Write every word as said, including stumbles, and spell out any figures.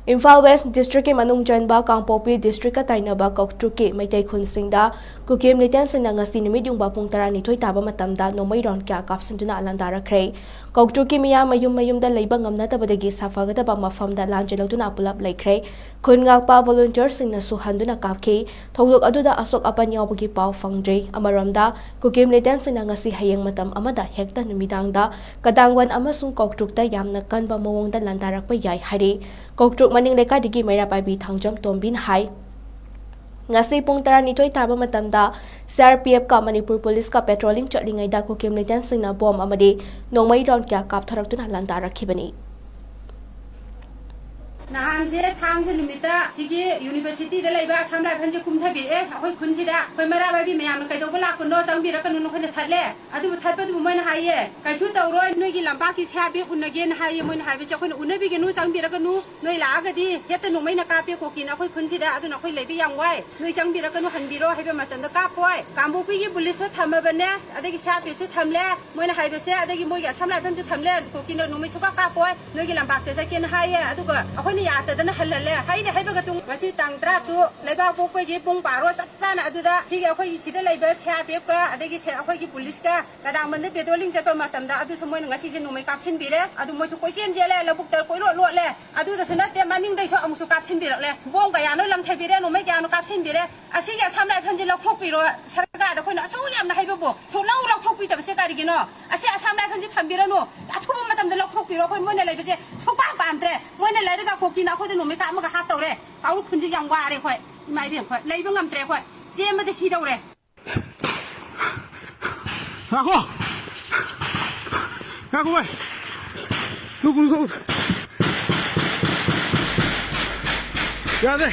Imphal west ꯗꯤꯁꯇ꯭ꯔꯤꯛꯀꯤ ꯃꯅꯨꯡ ꯆꯟꯕ ꯀꯥꯡꯄꯣꯛꯄꯤ ꯗꯤꯁꯇ꯭ꯔꯤꯛꯀ ꯇꯥꯏꯅꯕ ꯀꯧꯇ꯭ꯔꯨꯛꯀꯤ ꯃꯩꯇꯩ ꯈꯨꯟꯁꯤꯡꯗ ꯀꯨꯀꯤ ꯃꯤꯂꯤꯇꯦꯟꯁꯤꯡꯅ ꯉꯁꯤ ꯅꯨꯃꯤꯠ ꯌꯨꯡꯕ ꯄꯨꯡ ꯇꯔꯥꯅꯤꯊꯣꯏ ꯇꯥꯕ ꯃꯇꯝꯗ ꯅꯣꯡꯃꯩ ꯔꯥꯎꯟ ꯀꯌꯥ ꯀꯥꯞꯁꯤꯟꯗꯨꯅ ꯂꯥꯟꯗꯥꯔꯛꯈ꯭ꯔꯦ꯫ ꯀꯧꯇ꯭ꯔꯨꯛꯀꯤ ꯃꯤꯌꯥꯝ ꯃꯌꯨꯝ ꯃꯌꯨꯝꯗ ꯂꯩꯕ ꯉꯝꯅꯗꯕꯗꯒꯤ ꯁꯥꯐꯒꯗꯕ ꯃꯐꯝꯗ ꯂꯥꯟꯖꯦꯜꯍꯧꯗꯨꯅ ꯄꯨꯂꯞ ꯂꯩꯈ꯭ꯔꯦ꯫ ꯈꯨꯟ ꯉꯥꯛꯄ ꯚꯣꯂꯨꯟꯇꯤꯌꯔꯁꯤꯡꯅꯁꯨ ꯍꯟꯗꯨꯅ ꯀꯥꯞꯈꯤ꯫ ꯊꯧꯗꯣꯛ ꯑꯗꯨꯗ ꯑꯁꯣꯛ ꯑꯄꯟ ꯌꯥꯎꯕꯒꯤ ꯄꯥꯎ ꯐꯪꯗ꯭ꯔꯤ꯫ ꯑꯃꯔꯣꯝꯗ, ꯀꯨꯀꯤ ꯃꯤꯂꯤꯇꯦꯟꯁꯤꯡꯅ ꯉꯁꯤ ꯍꯌꯦꯡ ꯃꯇꯝ ꯑꯃꯗ ꯍꯦꯛꯇ ꯅꯨꯃꯤꯗꯥꯡꯗ ꯀꯗꯥꯡꯋꯟ ꯑꯃꯁꯨꯡ ꯀꯧꯇ꯭ꯔꯨꯛꯇ ꯌꯥꯝꯅ ꯀꯟꯕ ꯃꯑꯣꯡꯗ ꯂꯥꯟꯗꯥꯔꯛꯄ ꯌꯥꯏ ꯍꯥꯏꯔꯤ꯫ ꯀꯧꯇ꯭ꯔꯨꯛ ꯃꯅꯤꯡ ꯂꯩꯀꯥꯏꯗꯒꯤ ꯃꯩꯔꯥ ꯄꯥꯏꯕꯤ ꯊꯥꯡꯖꯝ ꯇꯣꯝꯕꯤꯅ ꯍꯥꯏ꯫ ꯉꯁꯤ ꯄꯨꯡ ꯇꯔꯥꯅꯤꯊꯣꯏ ꯇꯥꯕ ꯃꯇꯝꯗ C R P ꯑꯦꯐꯀ Manipur ꯄꯨꯂꯤꯁꯀ patrolling ꯆꯠꯂꯤꯉꯩꯗ ꯀꯨꯀꯤ ꯃꯤꯂꯤꯇꯦꯟꯁꯤꯡꯅ ꯕꯣꯝ ꯑꯃꯗꯤ ꯅꯣꯡꯃꯩ ꯔꯥꯎꯟ ꯀꯌꯥ ꯀꯥꯞꯊꯔꯛꯇꯨꯅ ꯂꯥꯟꯗꯥꯔꯛꯈꯤꯕꯅꯤ꯫ ꯅꯍꯥꯟꯁꯦ ꯊꯥꯡꯖ ꯅꯨꯃꯤꯠꯇ ꯁꯤꯒꯤ ꯌꯨꯅꯤꯚꯔꯁꯤꯇꯤꯗ ꯂꯩꯕ ꯑꯁꯥꯝ ꯔꯥꯏꯐꯜꯁꯦ ꯀꯨꯝꯊꯕꯤꯔꯛꯑꯦ ꯑꯩꯈꯣꯏ ꯈꯨꯟꯁꯤꯗ꯫ ꯑꯩꯈꯣꯏ ꯃꯩꯔꯥ ꯄꯥꯏꯕꯤ ꯃꯌꯥꯝꯅ "ꯀꯩꯗꯧꯕ ꯂꯥꯛꯄꯅꯣ? ꯆꯪꯕꯤꯔꯛꯀꯅꯨ" ꯑꯩꯈꯣꯏꯅ ꯊꯠꯂꯦ꯫ ꯑꯗꯨꯕꯨ ꯊꯠꯄꯗꯨꯕꯨ ꯃꯣꯏꯅ ꯍꯥꯏꯌꯦ, "ꯀꯩꯁꯨ ꯇꯧꯔꯣꯏ, ꯅꯣꯏꯒꯤ ꯂꯝꯄꯥꯛꯀꯤ ꯁꯤ ꯑꯥꯔ ꯄꯤ ꯑꯦꯐ ꯎꯅꯒꯦꯅ ꯍꯥꯏꯌꯦ"꯫ ꯃꯣꯏꯅ ꯍꯥꯏꯕꯁꯦ ꯑꯩꯈꯣꯏꯅ "ꯎꯅꯕꯤꯒꯅꯨ, ꯆꯪꯕꯤꯔꯛꯀꯅꯨ, ꯅꯣꯏ ꯂꯥꯛꯑꯒꯗꯤ ꯍꯦꯛꯇ ꯅꯣꯡꯃꯩꯅ ꯀꯥꯞꯄꯦ ꯀꯨꯀꯤꯅ ꯑꯩꯈꯣꯏ ꯈꯨꯟꯁꯤꯗ, ꯑꯗꯨꯅ ꯑꯩꯈꯣꯏ ꯂꯩꯕ ꯌꯥꯝ ꯋꯥꯏ, ꯅꯣꯏ ꯆꯪꯕꯤꯔꯛꯀꯅꯨ, ꯍꯟꯕꯤꯔꯣ" ꯍꯥꯏꯕ ꯃꯇꯝꯗ ꯀꯥꯞꯄꯣꯏ꯫ ꯀꯥꯡꯄꯣꯛꯄꯤꯒꯤ ꯄꯨꯂꯤꯁꯁꯨ ꯊꯝꯃꯕꯅꯦ, ꯑꯗꯒꯤ ꯁꯤ ꯑꯥꯔ ꯄꯤ ꯑꯦꯐꯁꯨ ꯊꯝꯂꯦ꯫ ꯃꯣꯏꯅ ꯍꯥꯏꯕꯁꯦ, ꯑꯗꯒꯤ ꯃꯣꯏꯒꯤ ꯑꯁꯥꯝ ꯔꯥꯏꯐꯜꯁꯨ ꯊꯝꯂꯦ, ꯀꯨꯀꯤꯅ ꯅꯣꯡꯃꯩ ꯁꯨꯀꯥꯞ ꯀꯥꯞꯄꯣꯏ, ꯅꯣꯏꯒꯤ ꯂꯝꯄꯥꯛꯇ ꯆꯠꯀꯦꯅ ꯍꯥꯏꯌꯦ꯫ ꯑꯗꯨꯒ ꯑꯩꯈꯣꯏꯅ ꯌꯥꯗꯗꯅ ꯍꯜꯍꯜꯂꯦ꯫ ꯍꯩꯗꯤ ꯍꯩꯕꯒ ꯇꯨꯡ ꯉꯁꯤ ꯇꯥꯡ ꯇꯔꯥꯇꯔꯨꯛ ꯂꯩꯕꯥꯛ ꯄꯣꯛꯄꯒꯤ ꯄꯨꯡ ꯕꯥꯔꯣ ꯆꯞ ꯆꯥꯅ ꯑꯗꯨꯗ ꯁꯤꯒꯤ ꯑꯩꯈꯣꯏꯒꯤ ꯁꯤꯗ ꯂꯩꯕ ꯁꯤ ꯑꯥꯔ ꯄꯤ ꯑꯦꯐꯀ ꯑꯗꯒꯤ ꯁꯦ-, ꯑꯩꯈꯣꯏꯒꯤ ꯄꯨꯂꯤꯁꯀ ꯀꯗꯥꯡꯕꯟꯗ ꯄꯦꯇ꯭ꯔꯣꯂꯤꯡ ꯆꯠꯄ ꯃꯇꯝꯗ ꯑꯗꯨꯁꯨ ꯃꯣꯏꯅ ꯉꯁꯤꯁꯦ ꯅꯣꯡꯃꯩ ꯀꯥꯞꯁꯤꯟꯕꯤꯔꯦ꯫ ꯑꯗꯨ ꯃꯣꯏꯁꯨ ꯀꯣꯏꯆꯦꯟ ꯆꯦꯜꯂꯦ, ꯂꯧꯕꯨꯛꯇ ꯀꯣꯏꯂꯣꯠ ꯂꯣꯠꯂꯦ꯫ ꯑꯗꯨꯗꯁꯨ ꯅꯠꯇꯦ, ꯃꯅꯤꯡꯗꯩꯁꯨ ꯑꯃꯨꯛꯁꯨ ꯀꯥꯞꯁꯤꯟꯕꯤꯔꯛꯂꯦ꯫ ꯕꯣꯝ ꯀꯌꯥꯅꯣ ꯂꯪꯊꯕꯤꯔꯦ, ꯅꯣꯡꯃꯩ ꯀꯌꯥꯅꯣ ꯀꯥꯞꯁꯤꯟꯕꯤꯔꯦ꯫ ꯑꯁꯤꯒꯤ ꯑꯁꯥꯝ ꯔꯥꯏꯐꯜꯁꯦ ꯂꯧꯊꯣꯛꯄꯤꯔꯣ, ꯁꯔꯀꯥꯔꯗ ꯑꯩꯈꯣꯏꯅ ꯑꯁꯨꯛ ꯌꯥꯝꯅ ꯍꯥꯏꯕꯕꯨ ꯁꯨꯛꯂꯧ ꯂꯧꯊꯣꯛꯄꯤꯗꯕꯁꯦ ꯀꯔꯤꯒꯤꯅꯣ? ꯑꯁꯤ ꯑꯁꯥꯝ ꯔꯥꯏꯐꯜꯁꯦ ꯊꯝꯕꯤꯔꯅꯨ, ꯑꯊꯨꯕ ꯃꯇꯝꯗ ꯂꯧꯊꯣꯛꯄꯤꯔꯣ꯫ ꯑꯩꯈꯣꯏ ꯃꯣꯏꯅ ꯂꯩꯕꯁꯦ ꯁꯨꯡꯄꯥꯝ ꯄꯥꯝꯗ꯭ꯔꯦ꯫ ꯃꯣꯏꯅ ꯂꯩꯔꯒ ꯀꯨꯀꯤꯅ ꯑꯩꯈꯣꯏꯗ ꯅꯣꯡꯃꯩ ꯀꯥꯞꯄꯒ ꯍꯥꯠꯇꯧꯔꯦ꯫ ꯀꯥꯡꯂꯨꯞ ꯈꯨꯟꯁꯦ ꯌꯥꯝ ꯋꯥꯔꯦ ꯑꯩꯈꯣꯏ, ꯏꯃꯥ ꯏꯕꯦꯝ ꯑꯩꯈꯣꯏ ꯂꯩꯕ ꯉꯝꯗ꯭ꯔꯦ ꯑꯩꯈꯣꯏ, ꯆꯦꯟꯕꯗ ꯁꯤꯗꯧꯔꯦ꯫ ꯉꯥꯏꯈꯣ! ꯉꯥꯏꯈꯣ ꯚꯥꯏ! ꯅꯣꯛꯀꯅꯨ, ꯅꯣꯛꯀꯅꯨ꯫ ꯌꯥꯗ꯭ꯔꯦ!